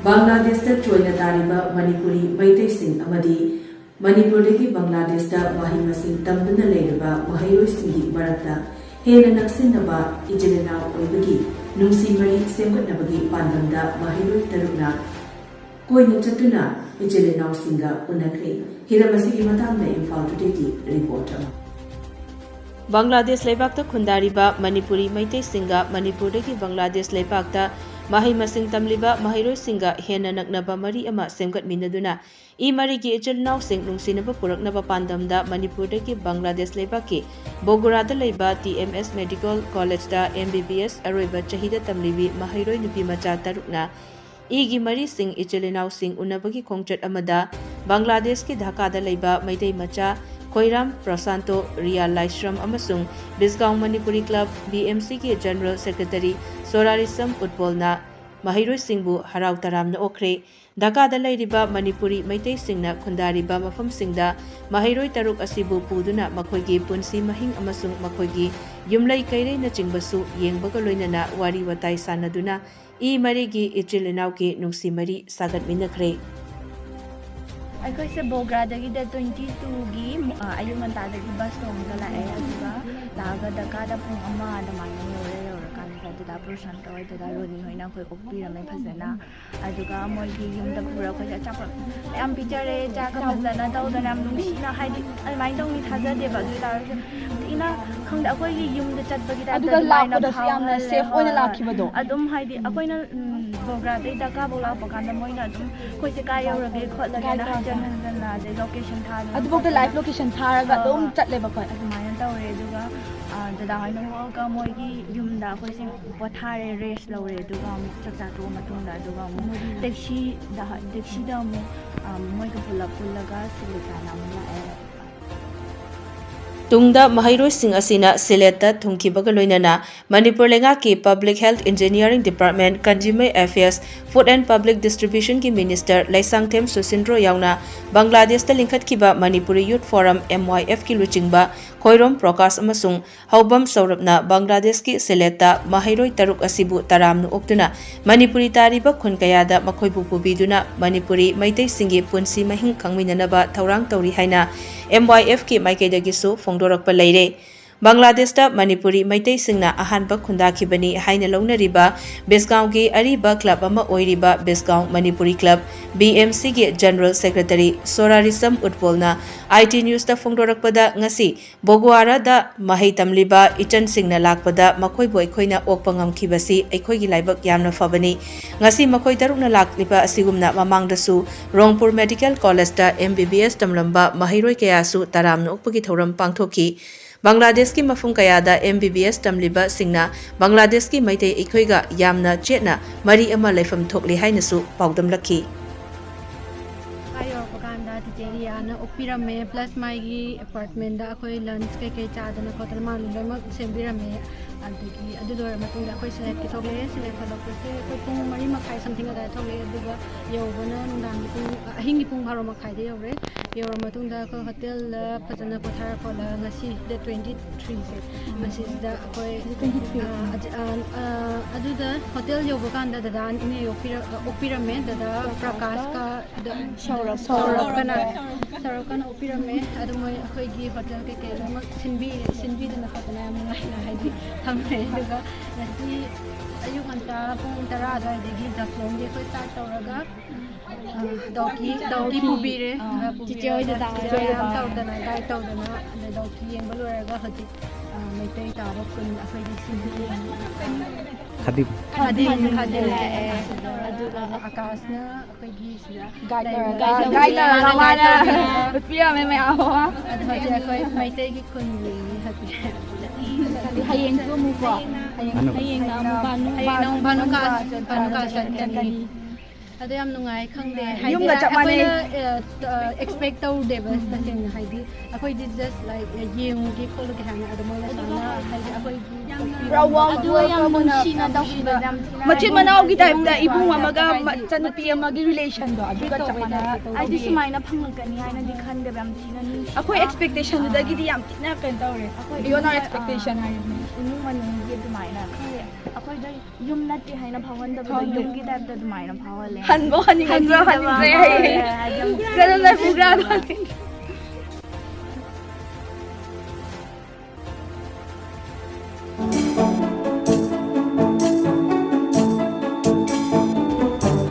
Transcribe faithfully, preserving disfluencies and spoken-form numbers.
ꯕꯪꯒ꯭ꯂꯥꯗꯦꯁꯇ ꯆꯣꯏꯅ ꯇꯥꯔꯤꯕ ꯃꯅꯤꯄꯨꯔꯤ ꯃꯩꯇꯩꯁꯤꯡ ꯑꯃꯗꯤ ꯃꯅꯤꯄꯨꯔꯗꯒꯤ ꯕꯪꯒ꯭ꯂꯥꯗꯦꯁꯇ ꯃꯍꯩ ꯃꯁꯤꯡ ꯇꯝꯗꯨꯅ ꯂꯩꯔꯤꯕ ꯃꯍꯩꯔꯣꯏꯁꯤꯡꯒꯤ ꯃꯔꯛꯇ ꯍꯦꯟꯅ ꯅꯛꯁꯤꯟꯅꯕ ꯏꯆꯤꯜ ꯏꯅꯥꯎ ꯑꯣꯏꯕꯒꯤ ꯅꯨꯡꯁꯤ ꯃꯔꯤ ꯁꯦꯝꯒꯠꯅꯕꯒꯤ ꯄꯥꯟꯗꯝꯗ ꯃꯍꯩꯔꯣꯏ ꯇꯔꯨꯛꯅ ꯀꯣꯏꯅ ꯆꯠꯇꯨꯅ ꯏꯆꯤꯜ ꯏꯅꯥꯎꯁꯤꯡꯒ ꯎꯅꯈ꯭ꯔꯦ꯫ ꯍꯤꯔꯝ ꯑꯁꯤꯒꯤ ꯃꯇꯥꯡꯗ ꯏꯝꯐꯥꯜ ꯇꯨꯗꯦꯒꯤ ꯔꯤꯄꯣꯔꯠ ꯑꯃ꯫ ꯕꯪꯒ꯭ꯂꯥꯗꯦꯁ ꯂꯩꯕꯥꯛꯇ ꯈꯨꯟꯗꯥꯔꯤꯕ ꯃꯅꯤꯄꯨꯔꯤ ꯃꯩꯇꯩꯁꯤꯡꯒ ꯃꯅꯤꯄꯨꯔꯗꯒꯤ ꯕꯪꯒ꯭ꯂꯥꯗꯦꯁ ꯂꯩꯕꯥꯛꯇ ꯃꯍꯩ ꯃꯁꯤꯡ ꯇꯝꯂꯤꯕ ꯃꯍꯩꯔꯣꯏꯁꯤꯡꯒ ꯍꯦꯟꯅ ꯅꯛꯅꯕ ꯃꯔꯤ ꯑꯃ ꯁꯦꯝꯒꯠꯃꯤꯟꯅꯗꯨꯅ ꯏ ꯃꯔꯤꯒꯤ ꯏꯆꯤꯜ ꯏꯅꯥꯎꯁꯤꯡ ꯅꯨꯡꯁꯤꯅꯕ ꯄꯨꯔꯛꯅꯕ ꯄꯥꯟꯗꯝꯗ ꯃꯅꯤꯄꯨꯔꯗꯒꯤ ꯕꯪꯒ꯭ꯂꯥꯗꯦꯁ ꯂꯩꯕꯥꯛꯀꯤ ꯕꯣꯒꯨꯔꯥꯗ ꯂꯩꯕ ꯇꯤ ꯑꯦꯝ ꯑꯦꯁ ꯃꯦꯗꯤꯀꯦꯜ ꯀꯣꯂꯦꯖꯇ ꯑꯦꯝ ꯕꯤ ꯕꯤ ꯑꯦꯁ ꯑꯔꯣꯏꯕ ꯆꯍꯤꯗ ꯇꯝꯂꯤꯕꯤ ꯃꯍꯩꯔꯣꯏ ꯅꯨꯄꯤ ꯃꯆꯥ ꯇꯔꯨꯛꯅ ꯏꯒꯤ ꯃꯔꯤꯁꯤꯡ ꯏꯆꯤꯜ ꯏꯅꯥꯎꯁꯤꯡ ꯎꯅꯕꯒꯤ ꯈꯣꯡꯆꯠ ꯑꯃꯗ ꯕꯪꯒ꯭ꯂꯥꯗꯦꯁꯀꯤ ꯙꯥꯀꯥꯗ ꯂꯩꯕ ꯃꯩꯇꯩ ꯃꯆꯥ ꯈꯣꯏꯔꯥꯝ ꯄ꯭ꯔꯁꯥꯟꯇꯣ, ꯔꯤꯌꯥ ꯂꯥꯏꯁ꯭ꯔꯝ ꯑꯃꯁꯨꯡ ꯕꯤꯁꯒꯥꯎ ꯃꯅꯤꯄꯨꯔꯤ ꯀ꯭ꯂꯕ, ꯕꯤ ꯑꯦꯝ ꯁꯤꯒꯤ ꯖꯦꯅꯔꯦꯜ ꯁꯦꯀ꯭ꯔꯦꯇꯔꯤ ꯁꯣꯔꯥꯔꯤꯁꯝ ꯎꯠꯄꯣꯜꯅ ꯃꯍꯩꯔꯣꯏꯁꯤꯡꯕꯨ ꯍꯔꯥꯎ ꯇꯔꯥꯝꯅ ꯑꯣꯛꯈ꯭ꯔꯦ꯫ ꯙꯥꯀꯥꯗ ꯂꯩꯔꯤꯕ ꯃꯅꯤꯄꯨꯔꯤ ꯃꯩꯇꯩꯁꯤꯡꯅ ꯈꯨꯟꯗꯥꯔꯤꯕ ꯃꯐꯝꯁꯤꯡꯗ ꯃꯍꯩꯔꯣꯏ ꯇꯔꯨꯛ ꯑꯁꯤꯕꯨ ꯄꯨꯗꯨꯅ ꯃꯈꯣꯏꯒꯤ ꯄꯨꯟꯁꯤ ꯃꯍꯤꯡ ꯑꯃꯁꯨꯡ ꯃꯈꯣꯏꯒꯤ ꯌꯨꯝꯂꯩ ꯀꯩꯔꯩꯅꯆꯤꯡꯕꯁꯨ ꯌꯦꯡꯕꯒ ꯂꯣꯏꯅꯅ ꯋꯥꯔꯤ ꯋꯥꯇꯥꯏ ꯁꯥꯟꯅꯗꯨꯅ ꯏ ꯃꯔꯤꯒꯤ ꯏꯆꯤꯜ ꯏꯅꯥꯎꯒꯤ ꯅꯨꯡꯁꯤ ꯃꯔꯤ ꯁꯥꯒꯠꯃꯤꯟꯅꯈ꯭ꯔꯦ꯫ ꯑꯩꯈꯣꯏꯁꯦ ꯕꯣꯒ꯭ꯔꯥꯗꯒꯤ ꯗꯦꯠ ꯇ꯭ꯋꯦꯟꯇꯤ ꯇꯨꯒꯤ ꯑꯌꯨꯛ ꯉꯟꯇꯥꯗꯒꯤ ꯕꯁ ꯇꯣꯡꯉꯒ ꯂꯥꯛꯑꯦ꯫ ꯑꯗꯨꯒ ꯂꯥꯛꯑꯒ ꯙꯥꯀꯥꯗ ꯄꯨꯡ ꯑꯃ ꯑꯗꯨꯃꯥꯏꯅ ꯌꯧꯔꯦ꯫ ꯌꯧꯔꯀꯥꯟꯗ ꯑꯗꯨꯗ ꯄ꯭ꯔꯁꯥꯟꯇ ꯍꯣꯏ, ꯗꯗꯥ ꯔꯣꯅꯤ ꯍꯣꯏꯅ ꯑꯩꯈꯣꯏ ꯑꯣꯛꯄꯤꯔꯝꯃꯦ ꯐꯖꯅ꯫ ꯑꯗꯨꯒ ꯃꯣꯏꯒꯤ ꯌꯨꯝꯗ ꯄꯨꯔ ꯑꯩꯈꯣꯏꯁꯦ ꯑꯆꯥꯄꯣꯠ ꯃꯌꯥꯝ ꯄꯤꯖꯔꯦ꯫ ꯆꯥꯛꯀ ꯐꯖꯅ ꯇꯧꯗꯅ ꯌꯥꯝ ꯅꯨꯡꯁꯤꯅ, ꯍꯥꯏꯗꯤ ꯑꯗꯨꯃꯥꯏꯅ ꯇꯧꯅꯤ ꯊꯥꯖꯗꯦꯕ꯫ ꯑꯗꯨ ꯑꯣꯏ ꯇꯥꯔꯁꯨ ꯊꯤꯅ, ꯈꯪꯗꯦ, ꯑꯩꯈꯣꯏꯒꯤ ꯌꯨꯝꯗ ꯆꯠꯄꯒꯤ ꯇꯥꯏꯞꯇ ꯑꯗꯨꯒ ꯑꯗꯨꯃꯥꯏꯅ ꯂꯥꯛꯄꯗꯁꯨ ꯌꯥꯝꯅ ꯐꯥꯎꯍꯜꯂꯦ꯫ ꯁꯦꯐ ꯑꯣꯏꯅ ꯍꯣꯏ꯫ ꯂꯥꯛꯈꯤꯕꯗꯣ꯫ ꯑꯗꯨꯝ ꯍꯥꯏꯗꯤ ꯑꯩꯈꯣꯏꯅ, ꯎꯝ, ꯕꯣꯒ꯭ꯔꯥꯗꯩ ꯙꯥꯀꯥꯐꯧ ꯂꯥꯛꯄ ꯀꯥꯟꯗ ꯃꯣꯏꯅ ꯑꯗꯨꯝ ꯑꯩꯈꯣꯏꯁꯦ ꯀꯥꯏ ꯌꯧꯔꯒꯦ ꯈꯣꯠꯂꯒꯦꯅ ꯒꯥꯏꯗ ꯍꯟꯖꯟ ꯇꯧꯔꯛꯄ꯫ ꯍꯟꯖꯟꯅ ꯑꯗꯩ ꯂꯣꯀꯦꯁꯟ ꯊꯥꯗꯅ ꯑꯗꯨꯐꯥꯎꯗ ꯈꯣꯠꯇꯅ ꯂꯥꯏꯐ ꯂꯣꯀꯦꯁꯟ ꯊꯥꯔꯒ ꯍꯣꯏ, ꯑꯗꯨꯝ ꯍꯣꯏ꯫ ꯆꯠꯂꯦꯕ ꯑꯩꯈꯣꯏ꯫ ꯑꯗꯨꯃꯥꯏꯅ ꯇꯧꯔꯦ꯫ ꯑꯗꯨꯒ, ꯑ, ꯗꯗꯥ ꯍꯣꯏꯅ ꯊꯣꯛꯑꯒ ꯃꯣꯏꯒꯤ ꯌꯨꯝꯗ ꯑꯩꯈꯣꯏꯁꯦ ꯄꯣꯊꯥꯔꯦ, ꯔꯦꯁ ꯂꯧꯔꯦ꯫ ꯑꯗꯨꯒ ꯑꯃꯨꯛ ꯆꯥꯛ ꯆꯥ ꯇꯣꯛꯑ ꯃꯇꯨꯡꯗ ꯑꯗꯨꯒ ꯑꯃꯨꯛ ꯇꯦꯛꯁꯤꯗ, ꯇꯦꯛꯁꯤꯗ ꯑꯃꯨꯛ, ꯑ, ꯃꯣꯏꯒ ꯄꯨꯂꯞ ꯄꯨꯜꯂꯒ ꯁꯤꯂꯤꯇꯥꯅ ꯑꯃꯨꯛ ꯂꯥꯛꯑꯦ꯫ ꯇꯨꯡꯗ ꯃꯍꯩꯔꯣꯏꯁꯤꯡ ꯑꯁꯤꯅ ꯁꯤꯂꯦꯠꯇ ꯊꯨꯡꯈꯤꯕꯒ ꯂꯣꯏꯅꯅ ꯃꯅꯤꯄꯨꯔ ꯂꯩꯉꯥꯛꯀꯤ Public Health Engineering Department, Consumer Affairs, Food and Public Distribution ꯒꯤ Minister ꯂꯩꯁꯥꯡꯊꯦꯝ ꯁꯨꯁꯤꯟꯗ꯭ꯔꯣ ꯌꯥꯎꯅ ꯕꯪꯒ꯭ꯂꯥꯗꯦꯁꯇ ꯂꯤꯡꯈꯠꯈꯤꯕ Manipuri Youth Forum, M Y F ꯀꯤ ꯂꯨꯆꯤꯡꯕ ꯈꯣꯏꯔꯣꯝ ꯄ꯭ꯔꯣꯀꯥꯁ ꯑꯃꯁꯨꯡ ꯍꯧꯕꯝ ꯁꯧꯔꯞꯅ ꯕꯪꯒ꯭ꯂꯥꯗꯦꯁꯀꯤ ꯁꯤꯂꯦꯠꯇ ꯃꯍꯩꯔꯣꯏ ꯇꯔꯨꯛ ꯑꯁꯤꯕꯨ ꯇꯔꯥꯝꯅ ꯑꯣꯛꯇꯨꯅ ꯃꯅꯤꯄꯨꯔꯤ ꯇꯥꯔꯤꯕ ꯈꯨꯟ ꯀꯌꯥꯗ ꯃꯈꯣꯏꯕꯨ ꯄꯨꯕꯤꯗꯨꯅ ꯃꯅꯤꯄꯨꯔꯤ ꯃꯩꯇꯩꯁꯤꯡꯒꯤ ꯄꯨꯟꯁꯤ ꯃꯍꯤꯡ ꯈꯪꯃꯤꯟꯅꯅꯕ ꯊꯧꯔꯥꯡ ꯇꯧꯔꯤ ꯍꯥꯏꯅ M Y F ꯀꯤ ꯃꯥꯏꯀꯩꯗꯒꯤꯁꯨ ꯐꯣꯡꯗꯣꯔꯛꯄ ꯂꯩꯔꯦ꯫ ꯕꯪꯒ꯭ꯂꯥꯗꯦꯁꯇ ꯃꯅꯤꯄꯨꯔꯤ ꯃꯩꯇꯩꯁꯤꯡꯅ ꯑꯍꯥꯟꯕ ꯈꯨꯟꯗꯥꯈꯤꯕꯅꯤ ꯍꯥꯏꯅ ꯂꯧꯅꯔꯤꯕ ꯕꯤꯁꯒꯥꯎꯟꯒꯤ ꯑꯔꯤꯕ ꯀ꯭ꯂꯕ ꯑꯃ ꯑꯣꯏꯔꯤꯕ ꯕꯤꯁꯒꯥꯎꯟ Manipuri club, B M C ꯒꯤ General Secretary ꯁꯣꯔꯥꯔꯤꯁꯝ ꯎꯠꯄꯣꯜꯅ I T News ꯇ ꯐꯣꯡꯗꯣꯔꯛꯄꯗ, ꯉꯁꯤ ꯕꯣꯒꯋꯥꯔꯥꯗ ꯃꯍꯩ ꯇꯝꯂꯤꯕ ꯏꯆꯟꯁꯤꯡꯅ ꯂꯥꯛꯄꯗ ꯃꯈꯣꯏꯕꯨ ꯑꯩꯈꯣꯏꯅ ꯑꯣꯛꯄ ꯉꯝꯈꯤꯕꯁꯤ ꯑꯩꯈꯣꯏꯒꯤ ꯂꯥꯏꯕꯛ ꯌꯥꯝꯅ ꯐꯕꯅꯤ꯫ ꯉꯁꯤ ꯃꯈꯣꯏ ꯇꯔꯨꯛꯅ ꯂꯥꯛꯂꯤꯕ ꯑꯁꯤꯒꯨꯝꯅ ꯃꯃꯥꯡꯗꯁꯨ ꯔꯣꯡꯄꯨꯔ Medical College ꯇ M B B S ꯇꯝꯂꯝꯕ ꯃꯍꯩꯔꯣꯏ ꯀꯌꯥꯁꯨ ꯇꯔꯥꯝꯅ ꯑꯣꯛꯄꯒꯤ ꯊꯧꯔꯝ ꯄꯥꯡꯊꯣꯛꯈꯤ꯫ ꯕꯪꯒ꯭ꯂꯥꯗꯦꯁꯀꯤ ꯃꯐꯝ ꯀꯌꯥꯗ M B B S ꯇꯝꯂꯤꯕꯁꯤꯡꯅ ꯕꯪꯒ꯭ꯂꯥꯗꯦꯁꯀꯤ ꯃꯩꯇꯩ ꯑꯩꯈꯣꯏꯒ ꯌꯥꯝꯅ ꯆꯦꯠꯅ ꯃꯔꯤ ꯑꯃ ꯂꯩꯐꯝ ꯊꯣꯛꯂꯤ ꯍꯥꯏꯅꯁꯨ ꯄꯥꯎꯗꯝꯂꯛꯈꯤ꯫ ꯑꯥ ꯌꯧꯔꯛꯄ ꯀꯥꯟꯗ ꯆꯤꯆꯦ ꯔꯤꯌꯥꯅ ꯑꯣꯛꯄꯤꯔꯝꯃꯦ, plus ꯃꯥꯒꯤ apartment ꯗ ꯑꯩꯈꯣꯏ lunch ꯀꯩꯀꯩ ꯆꯥꯗꯅ ꯈꯣꯠꯇꯅ ꯃꯥꯅ ꯂꯣꯏꯅꯃꯛ ꯁꯦꯝꯕꯤꯔꯝꯃꯦ꯫ ꯑꯗꯒꯤ ꯑꯗꯨ ꯂꯣꯏꯔ ꯃꯇꯨꯡꯗ ꯑꯩꯈꯣꯏ ꯁꯤꯂꯦꯠꯀꯤ ꯊꯣꯛꯂꯛꯑꯦ꯫ ꯁꯤꯂꯦꯠ ꯊꯣꯛꯂꯛꯄꯁꯦ ꯑꯩꯈꯣꯏ ꯄꯨꯡ ꯃꯔꯤ ꯃꯈꯥꯏ something ꯑꯗꯨꯋꯥꯏꯗ ꯊꯣꯛꯂꯛꯑꯦ, ꯑꯗꯨꯒ ꯌꯧꯕꯅ ꯅꯨꯡꯗꯥꯡꯒꯤ ꯄꯨꯡ, ꯑꯍꯤꯡꯒꯤ ꯄꯨꯡ ꯕꯥꯔꯣ ꯃꯈꯥꯏꯗ ꯌꯧꯔꯦ꯫ ꯌꯧꯔ ꯃꯇꯨꯡꯗ ꯑꯩꯈꯣꯏ ꯍꯣꯇꯦꯜꯗ ꯐꯖꯅ ꯄꯣꯊꯥꯔ ꯈꯣꯠꯂꯒ ꯉꯁꯤ date twenty three ꯁꯦ, ꯃꯁꯤꯁꯤꯗ ꯑꯩꯈꯣꯏ, twenty three ꯑꯥ, ꯑꯗꯨꯗ ꯍꯣꯇꯦꯜ ꯌꯧꯕ ꯀꯥꯟꯗ ꯗꯗꯥ ꯑꯅꯤ ꯑꯣꯛꯄꯤꯔ-, ꯑꯣꯛꯄꯤꯔꯝꯃꯦ꯫ ꯗꯗꯥ ꯄ꯭ꯔꯀꯥꯁꯀ ꯗ-, ꯁꯧꯔꯞ꯫ ꯁꯧꯔꯞꯀꯅ, ꯁꯧꯔꯞꯀꯅ ꯑꯣꯛꯄꯤꯔꯝꯃꯦ꯫ ꯑꯗꯨ ꯃꯣꯏ ꯑꯩꯈꯣꯏꯒꯤ ꯍꯣꯇꯦꯜ ꯀꯩꯀꯩ ꯂꯣꯏꯅꯃꯛ ꯁꯤꯟꯕꯤ-, ꯁꯤꯟꯕꯤꯗꯅ ꯈꯣꯠꯇꯅ ꯌꯥꯝ ꯅꯨꯡꯉꯥꯏꯅ ꯍꯥꯏꯗꯤ ꯊꯝꯃꯦ꯫ ꯑꯗꯨꯒ ꯉꯁꯤ ꯑꯌꯨꯛ ꯉꯟꯇꯥ ꯄꯨꯡ ꯇꯔꯥ ꯑꯗꯨꯋꯥꯏꯗꯒꯤ ꯖꯥꯐꯂꯣꯡꯒꯤ ꯑꯩꯈꯣꯏ start ꯇꯧꯔꯒ, ꯑ, ꯗꯥꯎꯀꯤ, ꯗꯥꯎꯀꯤ ꯄꯨꯕꯤꯔꯦ꯫ ꯑ, ꯆꯤꯆꯦ ꯍꯣꯏ ꯗꯗꯥ ꯍꯣꯏ ꯌꯥꯝ ꯇꯧꯗꯅ, guide ꯇꯧꯗꯅ, ꯑꯗꯩ ꯗꯥꯎꯀꯤ ꯌꯦꯡꯕ ꯂꯣꯏꯔꯒ ꯍꯧꯖꯤꯛ, ꯑ, ꯃꯩꯇꯩ ꯇꯥꯕ ꯈꯨꯟ ꯑꯩꯈꯣꯏꯒꯤ ꯁꯤꯒꯤ ꯈꯥꯗꯤꯝ꯫ ꯈꯥꯗꯤꯝ, ꯈꯥꯗꯤꯝ ꯂꯥꯛꯑꯦ꯫ ꯑꯗꯨꯒ ꯑꯀꯥꯁꯅ ꯑꯩꯈꯣꯏꯒꯤ ꯁꯤꯗ guide ꯂꯩꯔꯒ, ꯇꯧꯔꯒ, guide ꯇꯧꯔꯒ ꯃꯥꯅ ꯎꯠꯄꯤꯔꯝꯃꯦ ꯃꯌꯥꯝ ꯑꯃ꯫ ꯑꯗꯣ ꯍꯧꯖꯤꯛ ꯑꯩꯈꯣꯏ ꯃꯩꯇꯩꯒꯤ ꯈꯨꯟ ꯌꯦꯡꯉꯤ ꯍꯧꯖꯤꯛ꯫ ꯍꯌꯦꯡꯁꯨ ꯑꯃꯨꯛꯀꯣ, ꯍꯌꯦꯡ, ꯃꯥꯅꯨ꯫ ꯍꯌꯦꯡꯅ ꯑꯃꯨꯛ ꯚꯥꯅꯨ, ꯍꯌꯦꯡꯅ ꯑꯃꯨꯛ ꯚꯥꯅꯨ ꯀꯥꯁ, ꯚꯥꯅꯨ ꯀꯥꯁ ꯆꯠꯀꯅꯤ꯫ ꯑꯗꯣ ꯌꯥꯝ ꯅꯨꯡꯉꯥꯏ, ꯈꯪꯗꯦ, ꯍꯥꯏꯗꯤ ꯌꯨꯝꯒ ꯆꯞ ꯃꯥꯟꯅꯩ꯫ ꯑꯩꯈꯣꯏꯅ ꯑꯦꯛꯁꯄꯦꯛ ꯇꯧꯗꯦꯕ, ꯇꯁꯦꯡꯅ ꯍꯥꯏꯗꯤ ꯑꯩꯈꯣꯏꯗꯤ just like ꯌꯦꯡꯉꯨꯒꯦ ꯈꯣꯠꯂꯨꯒꯦ ꯍꯥꯏꯅ, ꯑꯗꯣ ꯃꯣꯏꯅ ꯁꯨꯃꯥꯏꯅ ꯍꯥꯏꯗꯤ ꯑꯩꯈꯣꯏꯒꯤ ꯄꯨꯔꯥ warm ꯑꯗꯨꯒ ꯌꯥꯝ ꯅꯨꯡꯁꯤꯅ ꯇꯧꯕꯤꯕꯁꯦ ꯌꯥꯝ ꯊꯤꯅ ꯃꯆꯤꯟ ꯃꯅꯥꯎꯒꯤ ꯇꯥꯏꯞꯇ ꯏꯕꯨꯡ ꯑꯃꯒ ꯃꯆꯟꯅꯨꯄꯤ ꯑꯃꯒꯤ ꯔꯤꯂꯦꯁꯟꯗꯣ ꯑꯗꯨꯒ ꯆꯞ ꯃꯥꯟꯅ ꯑꯩꯗꯤ ꯁꯨꯃꯥꯏꯅ ꯐꯪꯉꯛꯀꯅꯤ ꯍꯥꯏꯅꯗꯤ ꯈꯟꯗꯦꯕ, ꯌꯥꯝ ꯊꯤꯅ ꯅꯨꯡꯁꯤ꯫ ꯑꯩꯈꯣꯏ ꯑꯦꯛꯁꯄꯦꯛꯇꯦꯁꯟꯗꯨꯗꯒꯤꯗꯤ ꯌꯥꯝ ꯊꯤꯅ ꯀꯩꯅꯣ ꯇꯧꯔꯦ꯫ Beyond our expectation ꯍꯥꯏꯔꯤꯕꯅꯦ꯫ ꯏꯃꯨꯡ ꯃꯅꯨꯡꯒꯤ ꯑꯗꯨꯃꯥꯏꯅ ꯈꯪꯗꯦ, ꯑꯩꯈꯣꯏꯗ ꯌꯨꯝ ꯅꯠꯇꯦ ꯍꯥꯏꯅ ꯐꯥꯎꯍꯟꯗꯕꯗꯣ ꯐꯥꯎꯍꯟꯗꯦ꯫ ꯌꯨꯝꯒꯤ ꯇꯥꯏꯞꯇ ꯑꯗꯨꯃꯥꯏꯅ ꯐꯥꯎꯍꯜꯂꯦ꯫ ꯍꯟꯕ ꯍꯟꯅꯤꯡꯗ꯭ꯔꯣ? ꯍꯟꯅꯤꯡꯗ꯭ꯔꯦ ꯍꯥꯏꯌꯦ꯫ ꯍꯥꯏꯗꯤ ꯌꯥꯝ ꯆꯠꯂꯣ ꯅꯣꯏ ꯄꯨꯒ꯭ꯔꯥꯗꯣ꯫